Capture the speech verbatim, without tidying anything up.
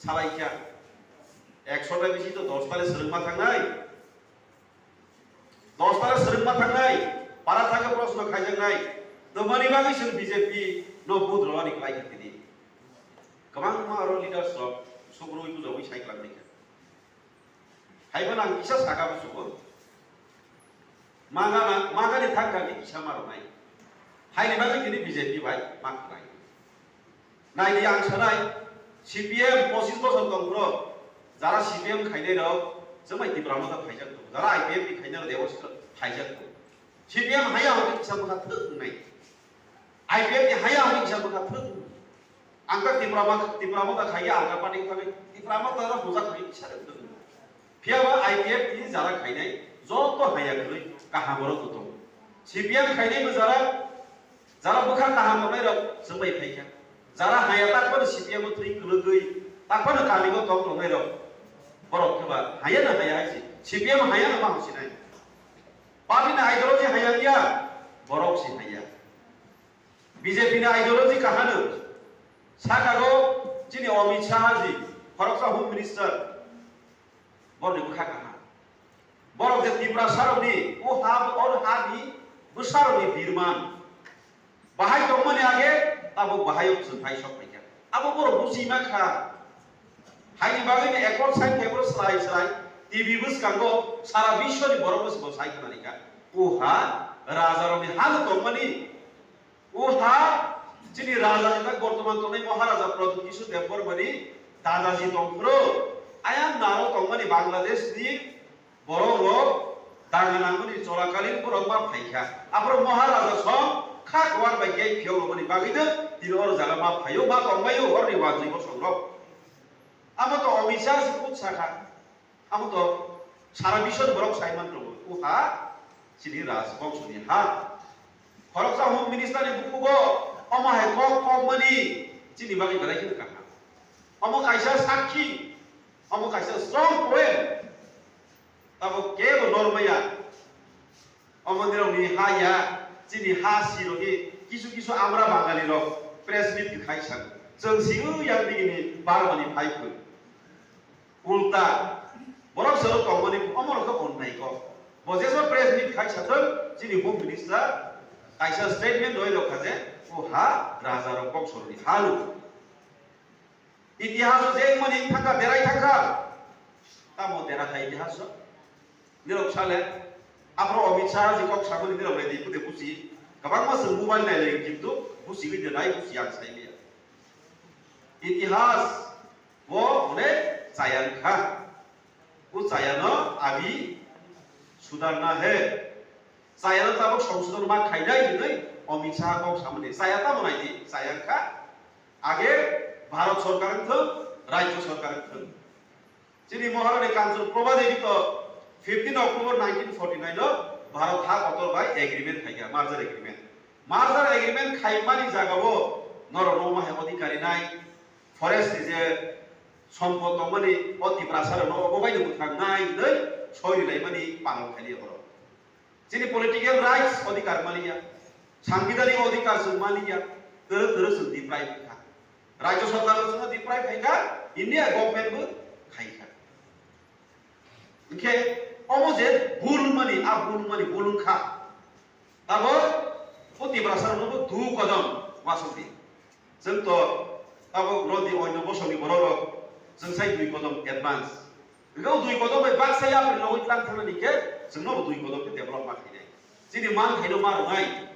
Salaikha. Ekshota bisi to dosta le swrwngma thangnai. Dosta le swrwngma thangnai. Para thangkhe proshno khaijaknai. Twmani bagwi chwng B J P no vote rwani khlaikha tini. Kwbangma oro leaders rok sukrui bujagwi sai khlangbaikha. Haiphano ang kisa saka busugo. Mangana, mangani thangkha ni kisa ma rwnai. Haini bagwi tini B J P bai ma khlai. Naidi ang sanai, C P M pochis bochor tong phro, jara C P M khainai rok, chwngbai Tipra Motha phaijak tongo. Jara I P F T khainai rok Debosito phaijak tongo. C P M haya hwnwi kisa bwkha thwk wngnai. I P F T haya hwnwi kisa bwkha thwk wngnai. Ang ta Tipra Motha, Tipra Motha khaiya ang ta party thangwi Tipra Motha rok bujak hwnwi kisa thwk wngnai. Phiya ba I P F T ni jara khainai joto haya kwrwi kaham rok bo tongo. C P M khainai bo jara, jara bwkha kaham tongnai rok chwngbai phaikha. Jara haya tak phano C P M o thwi kwlwgwi, tak phano kami o tong tongnai rok. Borok khe ba haya na haya hai se. C P M haya na ma hwnsinai. Party ni ideology haya ya, borok se haya. B J P ni ideology kahano. Sakago chini Amit Shah ji, khoroksa Home Minister, borni bwkha kaham. Borok je Tiprasa rokni o ha, o ha ni bwsa rokni birman. Bahai tongmani age tabuk bahai o chwng hai sok phaikha. Abo borok buji ma kha. Haini bagwi ni ekor sai kebor srai srai T V bwskango sara biswni borok bwskango sai khna rikha. O ha raja rokni ha no tongmani. O ha chini raja ni tak bortoman tongnai Maharaja Pradyut Kishore Debbarma ni dadaji tongphuru. Ayang naro tongmani Bangladesh ni borok rok danga nangmani cholakalin borok ma phaikha. Aphuru Maharaja song kha kwar bai gate phiyok rwmani bagwi no tini oro jaga ma phaio, ma tongbaio orni wanjwi bosong rok. Amo to Amit Shah si kut sakha. Amo to sara biswni borok sai man tongo. O ha chini rajbongso ni ha. Khoroksa Home Minister ni bukugo omo hai kok kokmani chini bagwi belai kheno kaham. Omo kaisa sakhi, omo kaisa strong point. Tabuk kebo nor maya. Omo nirokni ha ya, chini ha sirokni kisu kisu amra Bangali rok press meet khai san. Chwng si o yang digini Barmani phai phun. Ulta, borok sero tongmani omo rok khe onnai kok. Bo jeso press meet khai sathok, chini Home Minister kaisa statement roi rok kha je, o ha raja rok kok soroni ha lu. Itihaso je mani thangkha, derai thangkha. Tamo dera kha itihaso. Nirok sale, aphro Amit Shah ji kok samani nirok nai di kude busi. Kabang ma sung mobile nai lai kintu busi gwi de nai busi ang sai liya. Itihas bo hone chayang kha. O chayano abhi sudharna hai. Chayano tabuk songsodhon ma khainai hinwi Amit Shah kok samani. Chaya tamo nai di, chayang kha. Age Bharat Sorkar wngthwng, Rajya Sorkar wngthwng. Chini Maharani Kanchan Prabha Devi to fifteen October nineteen forty-nine o Bharat ha kotor bai agreement khaikha, merger agreement. Merger agreement khaimani jagao norok no ma hai odhikari nai, forest ni je sompot tongmani o Tiprasa rok no obo bai no mwthang nai hinwi soi rilaimani panel khailiya borok. Chini political rights odhikar maliya, sanbidanik odhikar chwng maliya, kwrwng kwrwng chwng deprive kha. Rajya Sarkar chwngno deprive khaikha, India government bo khaikha. Hinkhe omo je bul mani, a bul mani bul wngkha. Tabo o Tiprasa rokno bo du kodom wasuk di. Chwng to tabuk rodi oino bosongni borok rok chwng sai dui kodom advance. Hwnkhe o dui kodom bai baksa yapri logoi tlang thangna ni khe chwngno bo dui kodom khe develop ma khainai. Chini man khaino ma rwnai,